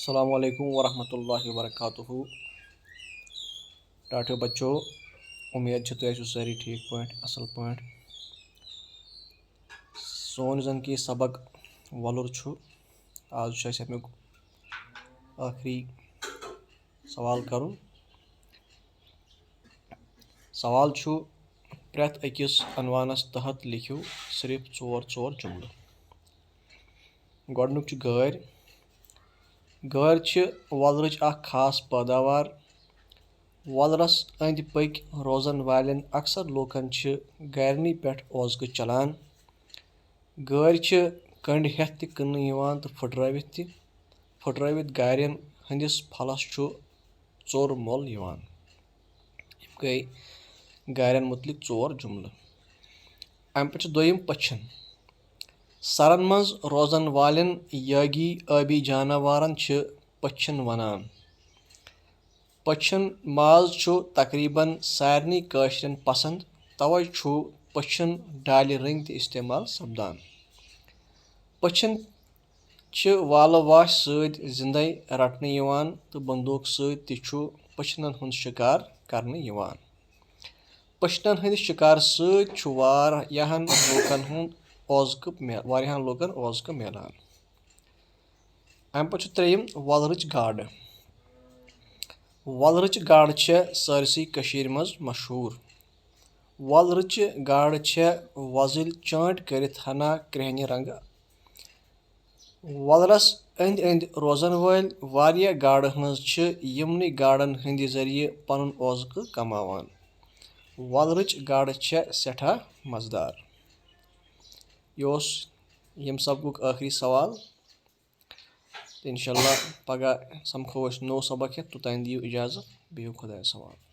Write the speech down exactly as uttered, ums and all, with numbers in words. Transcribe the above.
السلام علیکم ورحمۃ اللہ وبرکاتہ۔ ٹاٹھیو بچو، امید چھِ تُہۍ ٲسِو سٲری ٹھیٖک پٲٹھۍ، اَصٕل پٲٹھۍ۔ سون یُس زَن کہِ سبق وۄلُر چھُ، آز چھُ اَسہِ اَمیُک ٲخری سوال کَرُن۔ سوال چھُ، پرٛٮ۪تھ أکِس عنوانَس تحت لیکھِو صرف ژور ژور جملہٕ۔ گۄڈٕنیُک چھُ گٲرۍ۔ گٲرۍ چھِ وۄلرٕچ اکھ خاص پٲداوار۔ وۄلرَس أنٛدۍ پٔکۍ روزَن والٮ۪ن اکثر لوٗکَن چھِ گارنی پٮ۪ٹھ اوزکہٕ چلان۔ گٲرۍ چھِ کنٛڈِ ہٮ۪تھ تہِ کٕننہٕ یِوان تہٕ پھٕٹرٲوِتھ تہِ۔ پھٕٹرٲوِتھ گارٮ۪ن ہٕنٛدِس پھلَس چھُ ژوٚر مۄل یِوان۔ یِم گٔے گارٮ۪ن مُتعلِق ژور جملہٕ۔ اَمہِ پَتہٕ چھُ دوٚیِم پٔچھِن۔ سرن منٛز روزن والٮ۪ن یٲگی ٲبی جاناوارن چھِ پٔچھِن وَنان۔ پٔچھِن ماز چھُ تقریباً سارنٕے کٲشرٮ۪ن پسنٛد، توے چھُ پٔچھِن ڈالہِ رٔنٛگۍ تہِ استعمال سپدان۔ پٔچھِن چھِ والہٕ واش سۭتۍ زِندَے رٹنہٕ یِوان تہٕ بندوٗق سۭتۍ تہِ چھُ پٔچھِنَن ہُنٛد شِکار کرنہٕ یِوان۔ پٔچھِنَن ہٕنٛدِ شِکارٕ سۭتۍ چھُ واریاہَن لوٗکَن ہُنٛد اوزکہٕ مے-، واریاہَن لوٗکَن اوزکہٕ میلان۔ اَمہِ پَتہٕ چھُ ترٛیٚیِم وۄلرٕچ گاڈٕ۔ وۄلرٕچ گاڈٕ چھےٚ سٲرسٕے کٔشیٖرِ منٛز مشہوٗر۔ وۄلرٕچہِ گاڈٕ چھےٚ وۄزٕلۍ چٲنٛٹۍ کٔرِتھ ہنا کرٛہنہِ رنٛگہٕ۔ وۄلرَس أنٛدۍ أنٛدۍ روزَن وٲلۍ واریاہ گاڈٕ ہٲنٛز چھِ یِمنٕے گاڈَن ہٕنٛدِ ذٔریعہٕ پنُن اوزقہٕ کماوان۔ وۄلرٕچ گاڈٕ چھےٚ سٮ۪ٹھاہ مزٕدار۔ یہِ اوس ییٚمہِ سبقُک ٲخری سوال۔ تہٕ انشاءاللہ پگاہ سمکھو أسۍ نوٚو سبق ہٮ۪تھ، توٚتام دِیِو اجازت، بِہِو خۄدایَس حوالہٕ۔